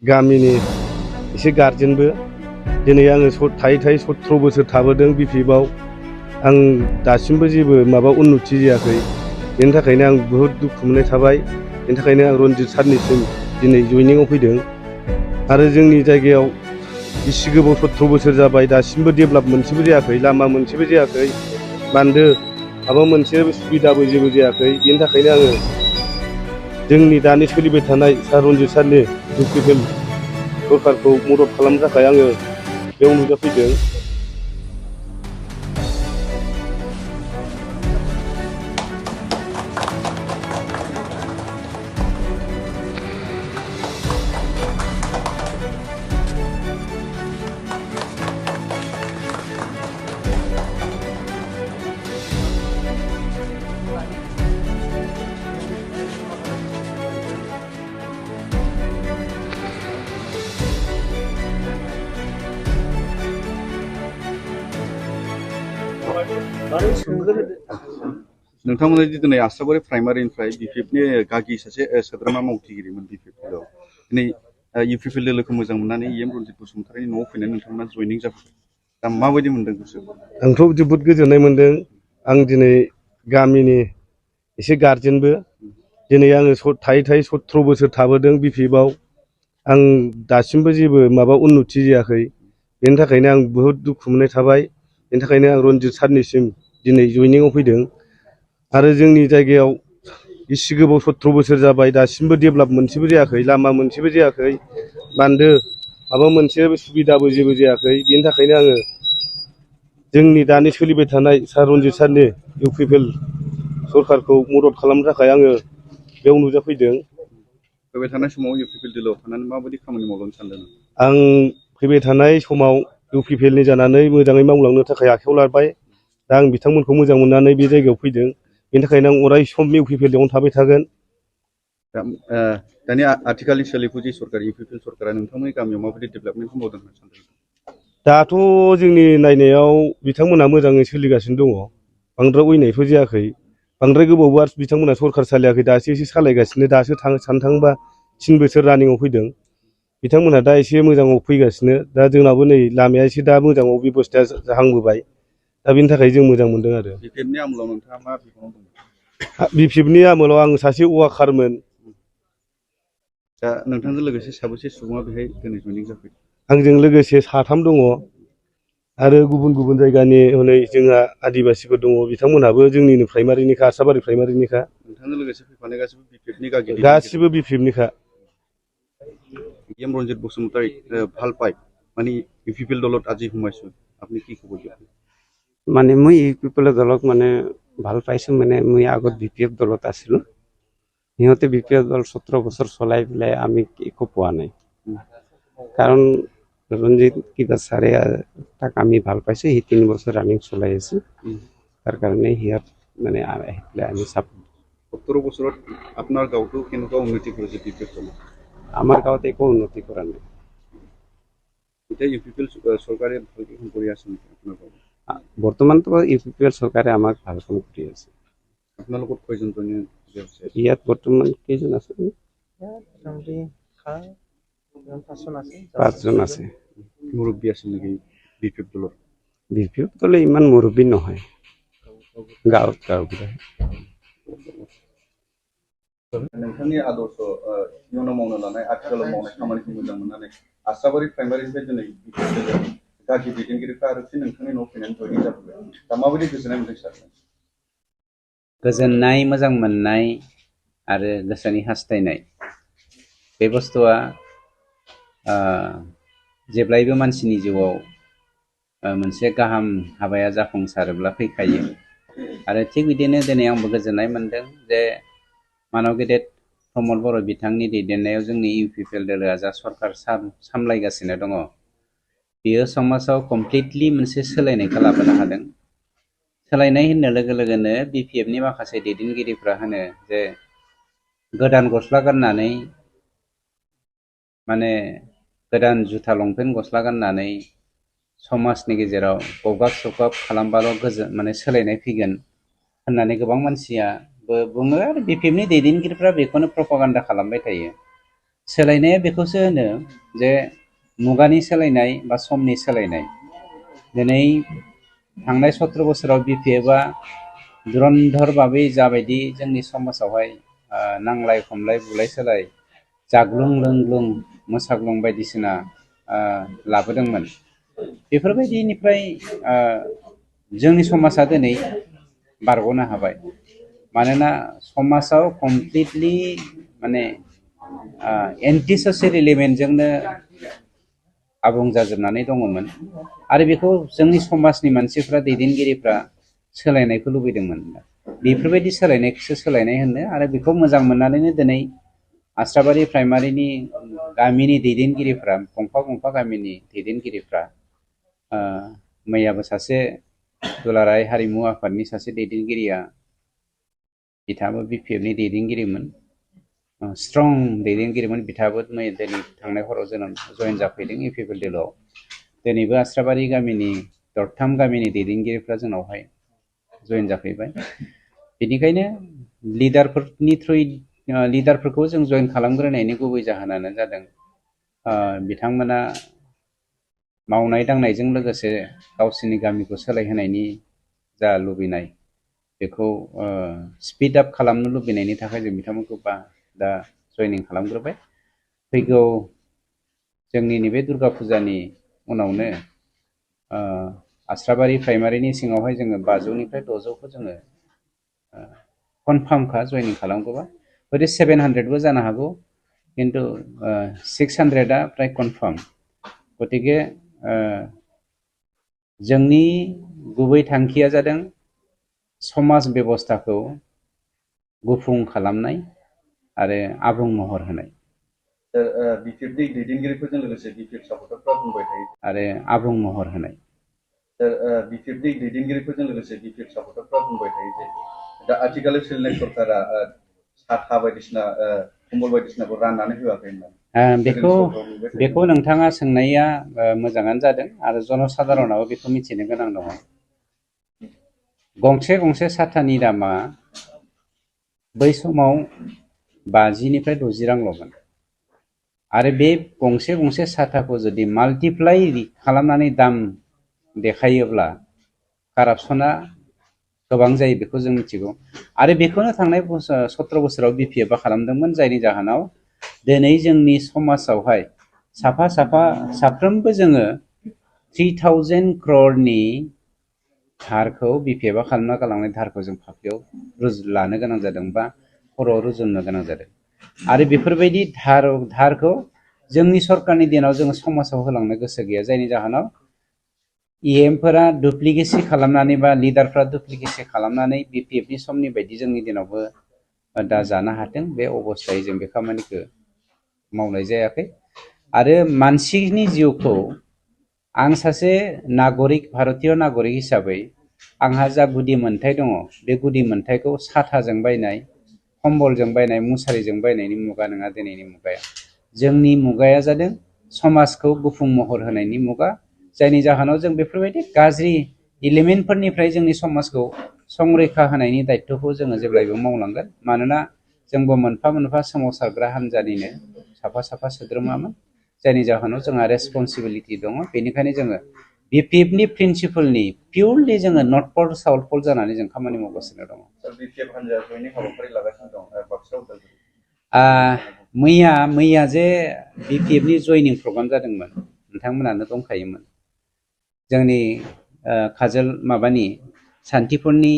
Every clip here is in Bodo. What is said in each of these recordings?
गामिनि एसे गारजेनबो दिनै आङो थायै 17 बोसोर थाबोदों बिपिएफआव आं दासिमबो जेबो माबा उन्नति जायाखै बेनि थाखायनो आं बहुद दुखु मोननाय थाबाय बेनि थाखायनो आं रनजित सारनिसिम दिनै जइनिंआव फैदों आरो जोंनि जायगायाव इसे गोबाव 17 बोसोर जाबाय दासिमबो डेभेलप मोनसेबो जायाखै लामा मोनसेबो जायाखै बान्दो माबा मोनसे सुबिदाबो जेबो जायाखै बेनि थाखायनो आङो जोंनि दानि सोलिबाय थानाय सार रनजित सारनि UPPL सरकारखौ मदद खालामनो थाखाय आङो बेयाव नुजाफैदों। नोंथांमोना दिनै आसाबारि प्राइमारिनिफ्राय बिपिएफनि गागि सासे सोद्रोमा मावथिगिरिमोन बिपिएफआव दिनै UPPL लोगोखौ मोजां मोननानै इ.एम रनजित बसुमतारिनि न'आव फैनानै नोंथांमोना जइनिं जाफैदों दा माबायदि मोनदों गोसोखौ? आंथ' जोबोद गोजोननाय मोनदों आं दिनै गामिनि एसे गारजेनबो दिनै आङो थायै 17 बोसोर थाबोदों बिपिएफआव आं दासिमबो जेबो माबा उन्नति जायाखै बेनि थाखायनो आं बहुद दुखु मोननाय थाबाय बेनि थाखायनो आं रनजित सारनिसिम दिनै जइनिंआव फैदों आरो जोंनि जायगायाव इसे गोबाव 17 बोसोर जाबाय दासिमबो डेभेलप मोनसेबो जायाखै लामा मोनसेबो जायाखै बान्दो माबा मोनसे सुबिदाबो जेबो जायाखै बेनि थाखायनो आङो जोंनि दानि सोलिबाय थानाय सार रनजित सारनि UPPL सरकारखौ मदद खालामनो थाखाय आङो बेयाव नुजाफैदों। फैबाय थानाय समाव UPPL दोलोआव थानानै माबायदि खामानि मावलांनो सानदों? आं फैबाय थानाय समाव UPPLनि जानानै मोजाङै मावलांनो थाखाय आखायाव लाबाय दा आं बिथांमोनखौ मोजां मोननानै बे जायगायाव फैदों बेनि थाखायनो आं अराय सम UPPLआवनो थाबाय थागोन। दानि आथिखालनि सोलिफु जि सरकार UPPL सरकारा नोंथांमोननि गामियाव माबायदि डेभेलपमेन्टखौ मावदों होनना सानदों? दाथ' जोंनि नायनायाव बिथांमोना मोजाङै सोलिगासिनो दङ बांद्राय अयनायफोर जायाखै बांद्राय गोबावबो बिथांमोना सरकार सालायाखै दासो एसे सालायगासिनो दासो साननो थाङोबा 3 बोसोर रानिंआव फैदों बिथांमोनहा दा एसे मोजाङाव फैगासिनो दा जोंनाबो नै लामाया एसे दा मोजाङाव बेबस्थाया जाहांबोबाय दा बेनि थाखाय जों मोजां मोनदों आरो। बिपिएफनि आमोलाव नोंथाङा मा बिफानाव दं? बिपिएफनि आमोलाव आं सासे वाकारमोन। दा नोंथांजों लोगोसे साबेसे सुबुङा बेहाय दिनै जइनिं जाफैदों? आंजों लोगोसे 3 दङ आरो गुबुन गुबुन जायगानि हनै जोंहा आदिबासिफोर दङ बिथांमोनहाबो जोंनिनो प्राइमारिनिखा आसाबारि प्राइमारिनिखा। नोंथांजों लोगोसे फैफानाय गासिबो बिपिएफनि गागि गासिबो बिपिएफनिखा। इ.एम रनजित बसुमतारी ভাল পায় মানে UPPL দলত আজি সোমাইছো আপুনি কি ক'ব? মানে মই UPPL দলক মানে ভাল পাইছো মানে মই আগত BPF দলত আছিলো সিহঁতে BPF দল 17 বছৰ চলাই পেলাই আমি একো পোৱা নাই কাৰণ ৰঞ্জিত কিবা ছাৰে তাক আমি ভাল পাইছো সি 3 বছৰ ৰানিং চলাই আছে তাৰ কাৰণে সিহঁত মানে আমি 17 বছৰত আপোনাৰ গাঁৱটো কেনেকুৱা উন্নতি কৰিছে BPF দলত? আমাৰ গাঁৱত একো উন্নতি কৰা নাই। এতিয়া UPPL চৰকাৰে ভালকৈ কাম কৰি আছে নেকি আপোনাৰ গাঁৱত? বৰ্তমানতো UPPL চৰকাৰে আমাক ভাল কাম কৰি আছে। আপোনালোকৰ কয়জন জনী ইয়াত বৰ্তমান কেইজন আছে? 5জন আছে। মুৰব্বী আছে নেকি BPF দলৰ? BPF দলে ইমান মুৰব্বী নহয় গাঁৱত नोंथांनि आदर्श इयुनाव मावनो लानाय आथिखालाव मावनाय खामानिखौ मोजां मोननानै आसाबारि प्राइमारिनिफ्राय दिनै गागि दैदेनगिरिफ्रा आरो फिन नोंथांनि न'आव फैनानै जइनिं जाफैबाय दा माबायदि गोजोननाय मोनदों सार? गोजोननाय मोजां मोननाय आरो गोसोनि हास्थायनाय बे बुस्थुआ जेब्लायबो मानसिनि जिउआव मोनसे गाहाम हाबाया जाफुंसारोब्ला फैखायो आरो थिग बिदिनो दिनै आंबो गोजोननाय मोनदों जे मानव गेदेर प्रमद बर' बिथांनि दैदेननायाव जोंनि UPPL दोलोआ जा सरकार सामलायगासिनो दङ बेयो समाजाव कमप्लिटलि मोनसे सोलायनायखौ लाबोनो हादों। सोलायनाय होननो लोगो लोगोनो BPFनि माखासे दैदेनगिरिफ्रा होनो जे गोदान गस्ला गाननानै माने गोदान जुथा लंपेन्ट गस्ला गाननानै समाजनि गेजेराव गगाब सगाब खालामबाल' माने सोलायनाय फैगोन होननानै गोबां मानसिया बुङो आरो BPFनि दैदेनगिरिफ्रा बेखौनो प्रपागान्डा खालामबाय थायो। सोलायनाया बेखौसो होनो जे मुगानि सोलायनाय बा समनि सोलायनाय। दिनै थांनाय 17 बोसोराव बिपिएफआ धुरन्धर भाबै जाबायदि जोंनि समाजावहाय नांलाय खमलाय बुलाय सोलाय जाग्लुं लोंग्लुं मोसाग्लुं बायदिसिना लाबोदोंमोन। बेफोरबायदिनिफ्राय जोंनि समाजा दिनै बारग'नो हाबाय। मानोना समाजाव कमप्लिटलि माने एन्टि ससियेल एलिमेन्टजोंनो आबुं जाजोबनानै दङमोन आरो बेखौ जोंनि समाजनि मानसिफ्रा दैदेनगिरिफ्रा सोलायनायखौ लुबैदोंमोन। बेफोरबायदि सोलायनायखौसो सोलायनाय होनो आरो बेखौ मोजां मोननानैनो दिनै आस्राबारि प्राइमारिनि गामिनि दैदेनगिरिफ्रा गंफा गामिनि दैदेनगिरिफ्रा मैयाबो सासे दुलाराय हारिमु आफादनि सासे दैदेनगिरिया बिथाङाबो बिपिएफनि दैदेनगिरिमोन, स्ट्रं दैदेनगिरिमोन। बिथाङाबो दिनै थांनाय हराव जयेन जाफैदों इउपिपिएल दोलोआव। दिनैबो आस्राबारि गामिनि दरथाम गामिनि दैदेनगिरिफ्रा जोंनावहाय जयेन जाफैबाय। बेनिखायनो लिडारफोरखौ जों जयेन खालामग्रोनायनि गुबै जाहोनानो जादों बिथांमोना मावनाय दांनायजों लोगोसे गावसोरनि गामिखौ सोलायहोनायनि जा लुबैनाय बेखौ स्पिड आप खालामनो लुबैनायनि थाखाय जों बिथांमोनखौ दा जयनिं खालामग्रोबाय। फैगौ जोंनि नैबे दुर्गा फुजानि उनावनो आस्राबारि प्राइमारिनि सिङावहाय जोङो 500निफ्राय 600खौ जोङो कनफार्मखा जयनिं खालामगोबा। हयथ' 700बो जानो हागौ, खिन्थु 600आ फ्राय कनफार्म। गतिके जोंनि गुबै थांखिया जादों समाज बेबस्थाखौ गुफुं खालामनाय आरो आबुं महर होनाय। बिपिएफनि दैदेनगिरिफोरजों लोगोसे बिपिएफ सापर्टारफ्रा बुंबाय थायो आरो आबुं महर होनाय। बिपिएफनि दैदेनगिरिफोरजों लोगोसे बिपिएफ सापर्टारफ्रा बुंबाय थायो जे दा आथिखालाव सोलिनाय सरकारा साथा बायदिसिना कम्बल बायदिसिनाखौ राननानै होआखै होननानै। बेखौ नोंथाङा सोंनाया मोजाङानो जादों आरो जनसाधारनाबो बेखौ मिथिनो गोनां दङ। गंसे साथानि दामा बै समाव 50निफ्राय 60 रांल'मोन आरो बे गंसे साथाखौ जुदि माल्टिप्लाइ खालामनानै दाम देखायोब्ला कारापसना गोबां जायो, बेखौ जों मिथिगौ। आरो बेखौनो थांनाय 17 बोसोराव बिपिएफआ खालामदोंमोन, जायनि जाहोनाव दिनै जोंनि समाजावहाय साफ्रोमबो जोङो 3000 crore धारखौ बिपिएफआ खालामना गालांनाय धारखौ जों फाफ्लियाव लानो गोनां जादों बा खर'आव रुजुननो गोनां जादों। आरो बेफोरबायदि धारखौ जोंनि सरकारनि दिनाव जोङो समाजाव होलांनो गोसो गैया, जायनि जाहोनाव इ.एमफोरा डुप्लिकेसि खालामनानै बा लिडारफ्रा डुप्लिकेसि खालामनानै बिपिएफनि समनि बायदि जोंनि दिनावबो दा जानो हाथों, बे अबस्थायै जों बे खामानिखौ मावनाय जायाखै। आरो मानसिनि जिउखौ आं सासे भारतीय नागरिक हिसाबै आंहा जा गुदि मोन्थाय दङ, बे गुदि मोन्थायखौ साथाजों बायनाय, खम्बलजों बायनाय, मुसारिजों बायनायनि मुगा नङा दिनैनि मुगाया। जोंनि मुगाया जादों समाजखौ गुफुं महर होनायनि मुगा, जायनि जाहोनाव जों बेफोरबायदि गाज्रि एलिमेन्टफोरनिफ्राय जोंनि समाजखौ संरैखा होनायनि दायित्वखौ जोङो जेब्लायबो मावलांगोन। मानोना जोंबो मोनफा सोमावसारग्रा हान्जानिनो साफा सोद्रोमामोन, जायनि जाहोनाव जोंहा रेसपन्सिबिलिटि दङ। बेनिखायनो जोङो बिपिएफनि प्रिन्सिपलनि पिउरलि जोङो नर्थ पल साउथ पल जानानै जों खामानि मावगासिनो दङ। बिपिएफ हान्जाया जयनिं हाबाफारि लागासिनो दं बाक्सा उदालगुरि। मैया जे बिपिएफनि जयनिं प्रग्राम जादोंमोन, नोंथांमोनानो दंखायोमोन। जोंनि काजोल सान्थिफुरनि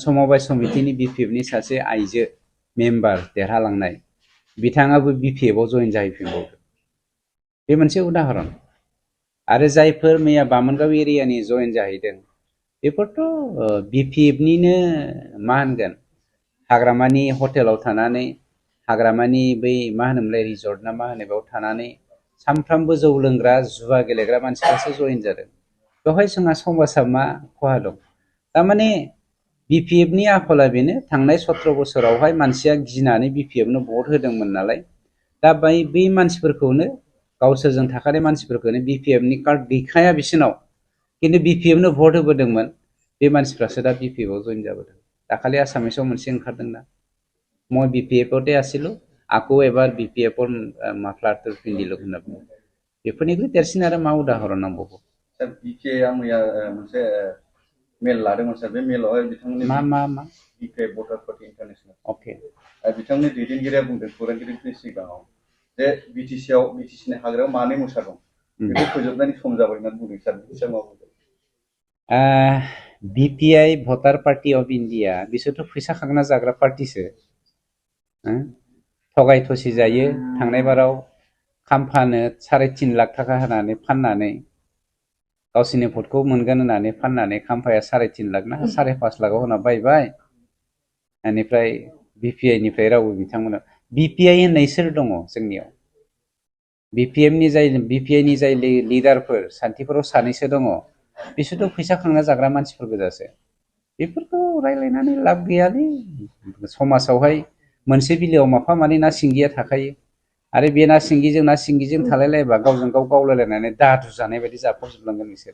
समबाय समितिनि बिपिएफनि सासे आइजो मेम्बार देरहालांनाय, बिथाङाबो बिपिएफआव जयेन जाहैफिनबावदों। बे मोनसे उदाहरन। आरो जायफोर मैया बामोनगाव एरियानि जयेन जाहैदों, बेफोरथ' बिपिएफनिनो हाग्रामानि हटेलाव थानानै, हाग्रामानि बै रिजर्ट ना बेयाव थानानै सानफ्रामबो जौ लोंग्रा जुवा गेलेग्रा मानसिफ्रासो जयेन जादों। बेवहाय जोंहा समाजाव मा खहा दं? थारमाने बिपिएफनि आखला बेनो, थांनाय 17 बोसोरावहाय मानसिया गिनानै बिपिएफनो भट होदोंमोन नालाय, दा बै मानसिफोरखौनो, गावसोरजों थाखानाय मानसिफोरखौनो बिपिएफनि कार्ड गैखाया बिसोरनाव, खिन्थु बिपिएफनो भट होबोदोंमोन, बे मानसिफ्रासो दा बिपिएफआव जयेन जाबोदों। दाखालि आसामिसाव मोनसे ओंखारदोंना, मैं बिपिएफते आसिलो आखौ एबार BPF माफ्लार पिन्दिल होनना बुङो बेफोरनिख्रुइ देरसिन आरो मा उदाहरन नांबावगौ सार BPI आं मैया मोनसे मेल लादोंमोन सार बे मेलावहाय बिथांमोननि मा BPI भटार पार्टी इन्टारनेशनेल अके बिथांनि दैदेनगिरिया बुंदों खौरांगिरिफोरनि सिगाङाव जे BTCनि हाग्रायाव मानै मोसा दं बेखौ फोजोबनायनि सम जाबाय होननानै बुंदों सार बिसोर मा बुंदों BPI भटार पार्टी अफ इन्डिया बिसोरथ' फैसा खांना जाग्रा पार्टीसो थगाय थसि जायो थांनाय बाराव खाम्फानो 3.5 लाख थाखा होनानै फाननानै गावसोरनि भटखौ मोनगोन होननानै फाननानै खाम्फाया 3.5 लाख ना 5.5 लाखआव होना बायबाय बेनिफ्राय BPI निफ्राय रावबो बिथांमोना BPI होननाय सोर दङ जोंनियाव BPI नि जाय लिडारफोर सान्थिफोराव सानैसो दङ बिसोरथ' फैसा खांना जाग्रा मानसिफोर गोजासो बेफोरखौ रायलायनानै लाब गैयालै समाजावहाय मोनसे बिलोआव माफा मानै ना सिंगिया थाखायो आरो बे ना सिंगिजों थालायलायबा गावजों गाव गावलायलायनानै दादु जानाय बायदि जाफबजोबलांगोन बिसोर